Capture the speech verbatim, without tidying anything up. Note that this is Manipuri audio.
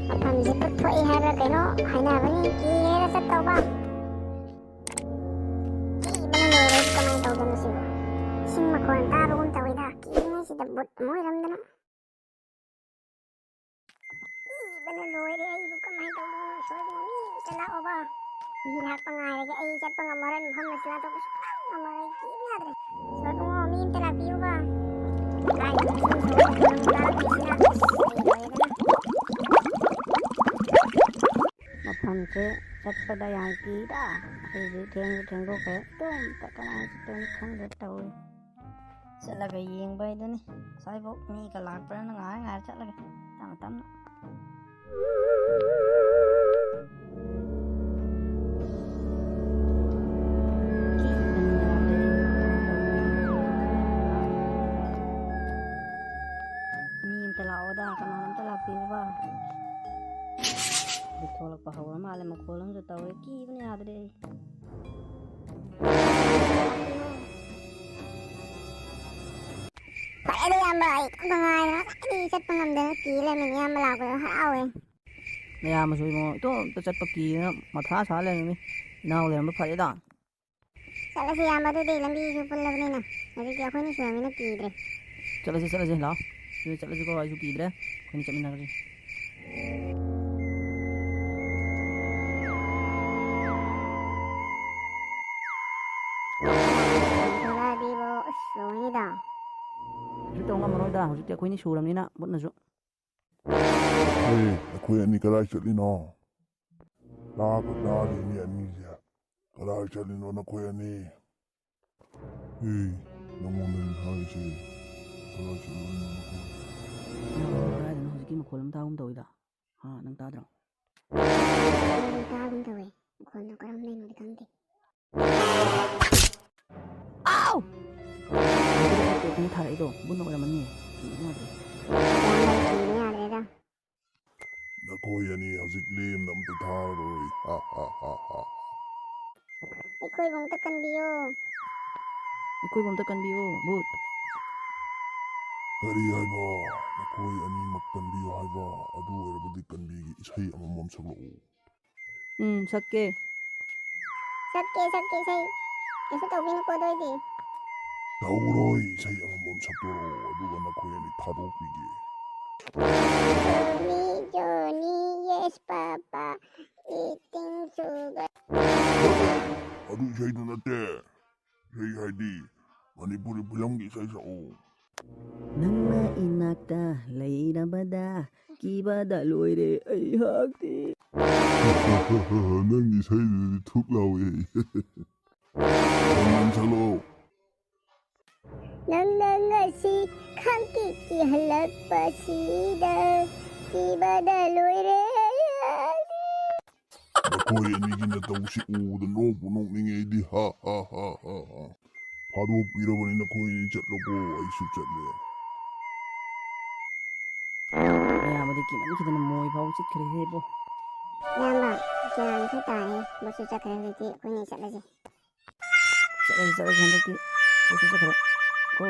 ꯃꯐꯝꯁꯦ ꯄꯨꯠꯊꯣꯛꯏ ꯍꯥꯏꯕ꯭ꯔꯥ ꯀꯩꯅꯣ ꯍꯥꯏꯅꯕꯅꯤ, ꯀꯤꯔꯦꯗ ꯆꯠꯇꯧꯕ꯫ ꯀꯤꯕꯅ ꯂꯣꯏꯔꯦ, ꯀꯃꯥꯏꯅ ꯇꯧꯗꯣꯏꯅꯣ ꯁꯤꯕꯨ? ꯏꯁꯤꯡ ꯃꯈꯣꯟ ꯇꯥꯕꯒꯨꯝ ꯇꯧꯋꯤꯗ, ꯀꯤꯔꯤꯉꯩꯁꯤꯗ ꯕꯨꯠ ꯑꯃꯨꯛ ꯑꯣꯏꯔꯝꯗꯅ꯫ ꯀꯤꯕꯅ ꯂꯣꯏꯔꯦ ꯑꯩꯕꯨ, ꯀꯃꯥꯏꯅ ꯇꯧꯗꯣꯏꯅꯣ? ꯁꯣꯏꯗꯅ ꯃꯤ ꯑꯝꯇ ꯂꯥꯛꯑꯣꯕ꯫ ꯃꯤ ꯂꯥꯛꯄ ꯉꯥꯏꯔꯒꯦ, ꯑꯩ ꯆꯠꯄ ꯉꯝꯃꯔꯣꯏ, ꯃꯐꯝ ꯑꯁꯤ ꯂꯥꯟꯊꯣꯛꯄ ꯁꯨꯡꯉꯝ ꯉꯝꯃꯔꯣꯏ, ꯀꯤꯕꯅ ꯌꯥꯗ꯭ꯔꯦ꯫ ꯁꯣꯏꯕꯨꯡꯉꯣ, ꯃꯤ ꯑꯝꯇ ꯂꯥꯛꯄꯤꯌꯨꯕ꯫ ꯀꯥꯏꯗꯅꯣ ꯏꯁꯤꯡ ꯁꯣꯛꯄ ꯈꯣꯠꯄ ꯇꯥꯔꯛꯄꯁꯤꯅ? ꯑꯩ ꯂꯣꯏꯔꯦꯗꯅ꯫ ꯃꯐꯝꯁꯦ ꯆꯠꯄꯗ ꯌꯥꯝ ꯀꯤꯗ꯫ ꯑꯩꯁꯨ ꯊꯦꯡꯁꯨ ꯊꯦꯡꯗꯣꯛꯈ꯭ꯔꯦ꯫ ꯏꯇꯣꯝꯇ ꯀꯃꯥꯏꯅ ꯆꯠꯇꯣꯏꯅꯣ ꯈꯪꯗꯦ ꯇꯧꯔꯤ꯫ ꯆꯠꯂꯒ ꯌꯦꯡꯕ ꯍꯥꯏꯗꯨꯅꯤ꯫ ꯉꯁꯥꯏꯐꯥꯎ ꯃꯤꯒ ꯂꯥꯛꯄ꯭ꯔꯥꯅ ꯉꯥꯏꯔ ꯉꯥꯏꯔ ꯆꯠꯂꯒꯦ꯫ ꯇꯞꯅ ꯇꯞꯅ꯫ ꯃꯤ ꯑꯝꯇ ꯂꯥꯛꯑꯣꯗ, ꯀꯅꯥꯅꯣ ꯑꯝꯇ ꯂꯥꯛꯄꯤꯌꯨꯕ꯫ ꯍꯧꯖꯤꯛ ꯊꯣꯛꯂꯛꯄ ꯍꯧꯔ ꯃꯥꯜꯂꯦ, ꯃꯈꯣꯜ ꯑꯃꯁꯨ ꯇꯧꯔꯦ, ꯀꯤꯕꯅ ꯌꯥꯗ꯭ꯔꯦ ꯑꯩ꯫ ꯐꯔꯦꯗ ꯏꯌꯥꯝꯕ, ꯑꯩ ꯏꯇꯣꯝꯇ ꯉꯥꯏꯔꯦ, ꯉꯁꯥꯏꯗꯒꯤ ꯆꯠꯄ ꯉꯝꯗꯅ ꯀꯤ ꯂꯩꯔꯝꯃꯤꯅꯦ, ꯏꯌꯥꯝꯕ ꯂꯥꯛꯄꯗꯣ ꯍꯔꯥꯎꯋꯦ꯫ ꯅꯌꯥꯝꯕꯁꯨ ꯏꯕꯨꯡꯉꯣ ꯏꯇꯣꯝꯇ ꯆꯠꯄ ꯀꯤꯗꯅ ꯃꯊꯥ ꯁꯥ ꯂꯩꯔꯝꯃꯤ꯫ ꯏꯅꯥꯎ ꯂꯩꯔꯝꯕ ꯐꯔꯦꯗ꯫ ꯆꯠꯂꯁꯤ ꯏꯌꯥꯝꯕ, ꯑꯗꯨꯗꯤ ꯂꯝꯕꯤꯁꯨ ꯄꯨꯜꯂꯕꯅꯤꯅ ꯍꯧꯖꯤꯛꯇꯤ ꯑꯩꯈꯣꯏꯅꯤ ꯁꯨꯔꯕꯅꯤꯅ ꯀꯤꯗ꯭ꯔꯦ꯫ ꯆꯠꯂꯁꯤ, ꯆꯠꯂꯁꯤ, ꯂꯥꯛꯑꯣ꯫ ꯑꯗꯨꯗꯤ ꯆꯠꯂꯁꯤꯀꯣ, ꯑꯩꯁꯨ ꯀꯤꯗ꯭ꯔꯦ, ꯑꯩꯈꯣꯏꯅꯤ ꯆꯠꯃꯤꯟꯅꯈ꯭ꯔꯁꯤ꯫ ꯊꯣꯛꯂꯛꯑꯗꯤꯕꯣ, ꯑꯁ, ꯂꯣꯏꯅꯤꯗ꯫ ꯀꯩꯁꯨ ꯇꯧ ꯉꯝꯃꯔꯣꯏꯗ, ꯍꯧꯖꯤꯛꯇꯤ ꯑꯩꯈꯣꯏꯅꯤ ꯁꯨꯔꯕꯅꯤꯅ ꯃꯨꯠꯅꯁꯨ꯫ ꯑꯦ, ꯑꯩꯈꯣꯏ ꯑꯅꯤ ꯀꯗꯥꯏ ꯆꯠꯂꯤꯅꯣ? ꯇꯥꯒ ꯇꯥꯗꯦ ꯃꯤ ꯑꯅꯤꯁꯦ꯫ ꯀꯗꯥꯏ ꯆꯠꯂꯤꯅꯣ ꯅꯈꯣꯏ ꯑꯅꯤ? ꯑꯦ, ꯅꯉꯣꯟꯗꯅꯤ ꯍꯥꯏꯔꯤꯁꯦ꯫ ꯀꯗꯥꯏ ꯆꯠꯂꯤꯅꯣ ꯅꯈꯣꯏ? ꯀꯗꯥꯏꯗꯅꯣ ꯍꯧꯖꯤꯛꯀꯤ ꯃꯈꯣꯜ ꯑꯃ ꯇꯥꯒꯨꯝ ꯇꯧꯋꯤꯗ꯫ ꯍꯥ, ꯅꯪ ꯇꯥꯗ꯭ꯔꯣ? ꯑꯩ ꯇꯥꯒꯨꯝ ꯇꯧꯋꯦ꯫ ꯃꯈꯣꯜꯗꯣ ꯀꯔꯝꯗꯩꯅꯣꯗꯤ ꯈꯪꯗꯦ꯫ ꯑꯥꯎ! ꯀꯩꯅꯣ ꯊꯥꯔꯛꯏꯗꯣ? ꯕꯨꯠꯅ ꯑꯣꯏꯔꯝꯃꯅꯤ꯫ ꯀꯤꯕꯅ ꯌꯥꯗ꯭ꯔꯦ꯫ ꯏꯌꯥꯝꯕ, ꯀꯤꯕꯅ ꯌꯥꯗ꯭ꯔꯦꯗ꯫ ꯅꯈꯣꯏ ꯑꯅꯤ ꯍꯧꯖꯤꯛ ꯂꯦꯝꯅ ꯑꯝꯇ ꯊꯥꯔꯔꯣꯏ꯫ ꯍꯥ, ꯍꯥ, ꯍꯥ, ꯍꯥ꯫ ꯑꯩꯈꯣꯏꯕꯨ ꯑꯝꯇ ꯀꯟꯕꯤꯌꯨ꯫ ꯑꯩꯈꯣꯏꯕꯨ ꯑꯝꯇ ꯀꯟꯕꯤꯌꯨ, ꯕꯨꯠ꯫ ꯀꯔꯤ ꯍꯥꯏꯕ? ꯅꯈꯣꯏ ꯑꯅꯤꯃꯛ ꯀꯟꯕꯤꯌꯨ ꯍꯥꯏꯕ? ꯑꯗꯨ ꯑꯣꯏꯔꯕꯗꯤ ꯀꯟꯕꯤꯒꯦ꯫ ꯏꯁꯩ ꯑꯃꯃꯝ ꯁꯛꯂꯛꯎ꯫ ꯎꯝ, ꯁꯛꯀꯦ꯫ ꯁꯛꯀꯦ ꯁꯛꯀꯦ ꯏꯁꯩ꯫ ꯀꯩꯁꯨ ꯇꯧꯕꯤꯅꯨꯀꯣ ꯑꯗꯨ ꯑꯣꯏꯗꯤ꯫ ꯇꯧꯔꯣꯏ, ꯏꯁꯩ ꯑꯃꯃꯝ ꯁꯛꯇꯣꯔꯛꯑꯣ, ꯑꯗꯨꯒ ꯅꯈꯣꯏ ꯑꯅꯤ ꯊꯥꯗꯣꯛꯄꯤꯒꯦ꯫ Johnny, Johnny, yes, Papa, eating sugar. ꯑꯗꯨ ꯏꯁꯩꯗꯨ ꯅꯠꯇꯦ꯫ ꯏꯁꯩ ꯍꯥꯏꯗꯤ ꯃꯅꯤꯄꯨꯔꯤ ꯐꯤꯂꯝꯒꯤ ꯏꯁꯩ ꯁꯛꯎ꯫ ꯅꯪꯅ ꯏꯅꯥꯛꯇ ꯂꯩꯔꯕꯗ ꯀꯤꯕꯗ ꯂꯣꯏꯔꯦ ꯑꯩꯍꯥꯛꯇꯤ꯫ ꯅꯪꯒꯤ ꯏꯁꯩꯗꯨꯗꯤ ꯊꯨꯛ ꯂꯥꯎꯋꯦ꯫ ꯅꯪ ꯁꯛꯂꯛꯑꯣ꯫ ꯅꯪꯅ ꯉꯁꯤ ꯈꯪꯀꯤ ꯀꯤꯍꯜꯂꯛꯄꯁꯤꯗ ꯀꯤꯕꯗ ꯂꯣꯏꯔꯦ꯫ ꯅꯈꯣꯏ ꯑꯅꯤꯒꯤ ꯅꯇꯧꯁꯤ ꯎꯕꯗ ꯅꯣꯛꯄꯨ ꯅꯣꯛꯅꯤꯡꯉꯦ ꯑꯩꯗꯤ꯫ ꯍꯥ, ꯍꯥ, ꯍꯥ, ꯍꯥ, ꯍꯥ꯫ ꯊꯥꯗꯣꯛꯄꯤꯔꯕꯅꯤ ꯅꯈꯣꯏ ꯑꯅꯤ, ꯆꯠꯂꯣꯀꯣ, ꯑꯩꯁꯨ ꯆꯠꯂꯦ꯫ ꯃꯌꯥꯝ ꯑꯗꯤ ꯀꯤꯃꯟꯈꯤꯗꯅ ꯃꯣꯏ ꯐꯥꯎ ꯆꯠꯈ꯭ꯔꯦꯍꯦ ꯏꯕꯣ꯫ ꯏꯌꯥꯝꯕ, ꯒ꯭ꯌꯥꯟ ꯈꯔ ꯇꯥꯔꯦ꯫ ꯕꯣꯁꯁꯨ ꯆꯠꯈ꯭ꯔꯦ, ꯍꯧꯖꯤꯛꯇꯤ ꯑꯩꯈꯣꯏꯅꯤ ꯆꯠꯂꯁꯦ꯫ ꯆꯠꯂꯁꯤ, ꯆꯠꯂꯁꯤ, ꯍꯟꯗꯛꯇꯤ ꯕꯣꯁꯁꯨ ꯆꯠꯈ꯭ꯔꯦ꯫ ꯀꯣ꯫